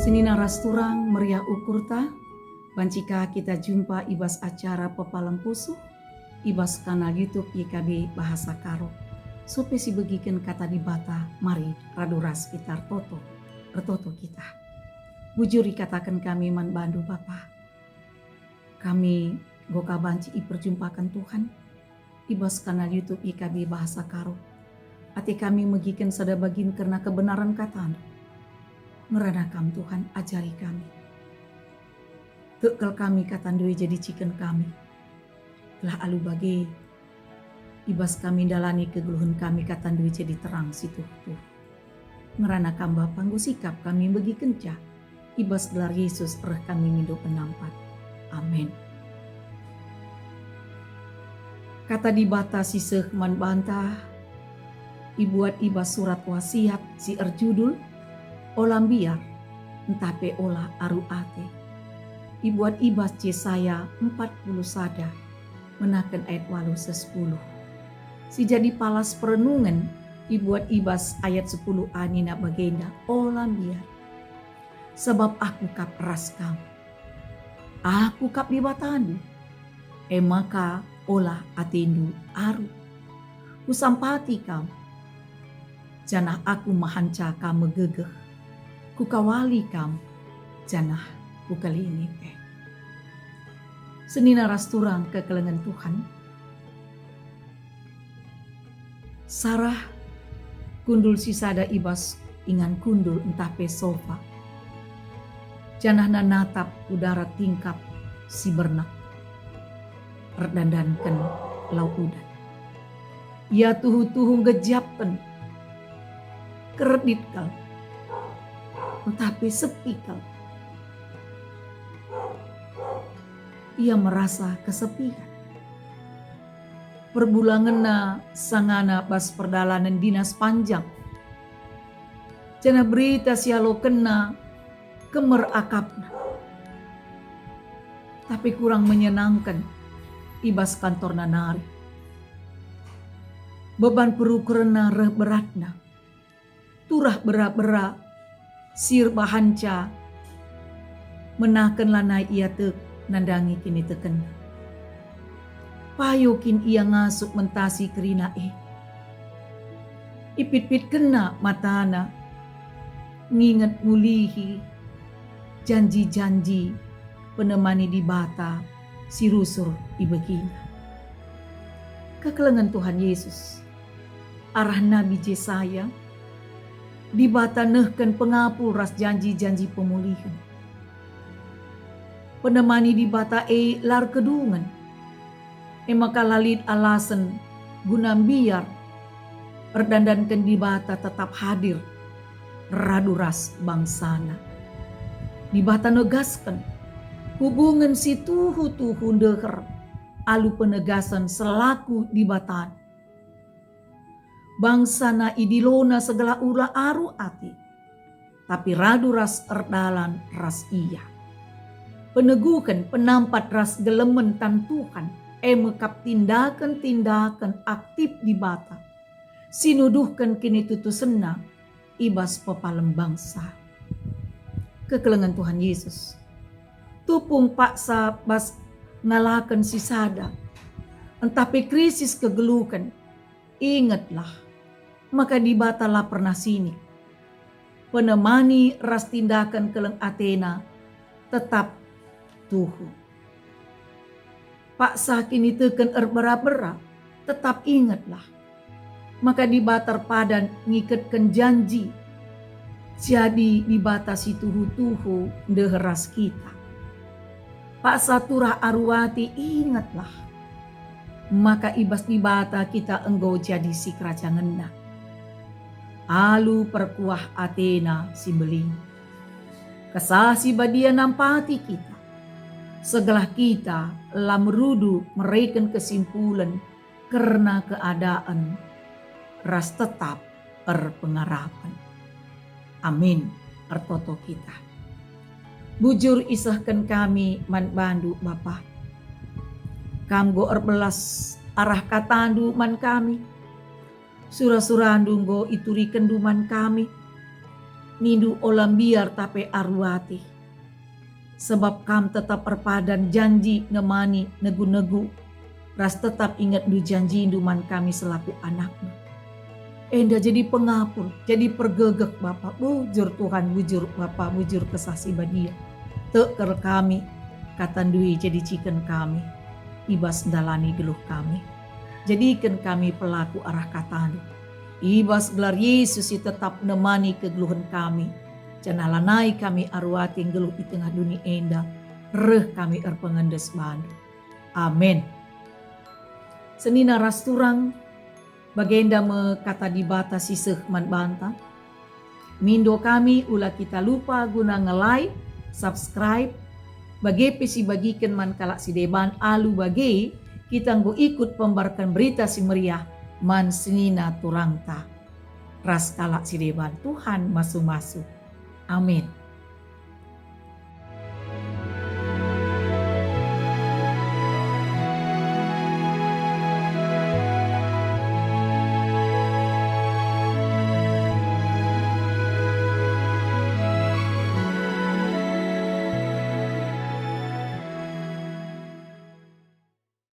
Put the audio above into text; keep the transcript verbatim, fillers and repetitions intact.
Senina ras turang meriah ukurta, banci ka kita jumpa i bas acara Pepalem Pusuh, i bas kanal YouTube Y K B Bahasa Karo. Sope si begiken Kata Dibata, mari radu ras kita ertoto, ertoto kita. Bujur ikataken kami man bandu, Bapa. Kami enggo ka banci iperjumpaken Tuhan i bas kanal YouTube Y K B Bahasa Karo. Ate kami megiken sada bagin kerna kebenaren KataNdu. Ngerana Kam, Tuhan, ajari kami. Tek kal kami KataNdu e jadi ciken kami. Gelah alu bage, i bas kami ndalani kegeluhen kami KataNdu e jadi terang si tuhu-tuhu. Ngerana Kam Bapa enggo sikap kami megikenca, i bas gelar Yesus reh kami mindo penampat. Amin. Kata Dibata si seh man banta ibuat i bas surat wasiat si erjudul Ola Mbiar, ntah pe Ola Aru Ate. Ibuat i bas Jesaya empat puluh sada, menaken ayat waluh seh sepuluh. Si jadi palas perenungen ibuat i bas ayat sepuluh a nina bagenda, "Ola mbiar, sabap Aku kap ras kam. Aku kap Dibatandu, e maka ola atendu aru. Kusampati kam, janah Aku mahanca kam megegeh. Kukawali kam, janah Kukelini pe." Senina ras turang kekelengen Tuhan, Sarah kundul si sada i bas ingan kundul ntah pe sofa, janahna natap ku darat tingkap si bernek, erdandanken lau udan. Ia tuhu-tuhu ngejapken, kerdit kal, ntah pe sepi kal. Ia merasa kesepian. Perbulangenna sangana bas perdalanen dinas panjang, janah berita si ialokenna kemer akapna. Tapi kurang menyenangken i bas kantorna nari. Beban perukurenna reh beratna. Turah bera-bera si erbahanca menaken lanai ia tek nandangi kinitekenna. Payo kin ia ngasup mentasi kerina e. Ipitpitkenna matana, nginget mulihi janji-janji penemani Dibata si rusur ibegina. Kekelengen Tuhan Yesus. Arah Nabi Jesaya, Dibata nehken pengapul ras janji-janji pemulihen. Penemani Dibata e la erkedungen, e maka la lit alasen guna mbiar erdandanken Dibata tetap hadir radu ras bangsaNa. Dibata negasken hubungen si tuhu-tuhu ndeher alu penegasen selaku Dibata. BangsaNa idiloNa segelah ula aru ate, tapi radu ras erdalan ras Ia. Peneguhen, penampat ras gelemen tan Tuhan, e me kap tindaken-tindaken aktif Dibata, si nuduhken kinitutusenNa i bas pepalem bangsa. Kekelengen Tuhan Yesus. Tupung paksa bas ngalaken si sada, ntah pe krisis kegeluhen, ingetlah maka Dibata la pernah sinik. Penemani ras tindaken keleng ateNa tetap tuhu. Paksa kiniteken erbera-bera, tetap ingetlah maka Dibata erpadan ngiketken janji. Jadi Dibata si tuhu-tuhu ndeher ras kita. Paksa turah aru ate, ingetlah maka i bas Dibata kita enggo jadi sikerajangenNa. Alu perkuah ateNa si mbelin. Kesah Si Badia nampati kita, segelah kita la merudu mereken kesimpulen kerna keadaan ras tetap erpengarapen. Amin. Ertoto kita. Bujur isehken kami man bandu, Bapa. Kam enggo erbelas arah katandu man kami. Sura-surandu enggo iturikenndu man kami. nindu ola mbiar tapi aru ate. Sebab Kam tetap erpadan janji nemani negu-negu, ras tetap ingetNdu janjiNdu man kami selaku anakNdu. Enda jadi pengapul, jadi pergegeh Bapa, bujur Tuhan, bujur Bapa, bujur Kesah Si Badia. Teker kami, kataNdu e jadi ciken kami, i bas ndalani geluh kami. Jadiken kami pelaku arah kataNdu. I bas gelar Yesus si tetap nemani kegeluhen kami, janah lanai kami aru ate nggeluh i tengah doni enda, reh kami erpengendes baNdu. Amin. Senina ras turang, bagenda me kata Dibata si seh man banta. Mindo kami ula kita lupa guna nge-like, subscribe, bage pe sibagiken man kalak si deban, alu bage kita enggo ikut pembarken Berita Si Meriah man senina turangta ras kalak si deban. Tuhan masu-masu. Amin.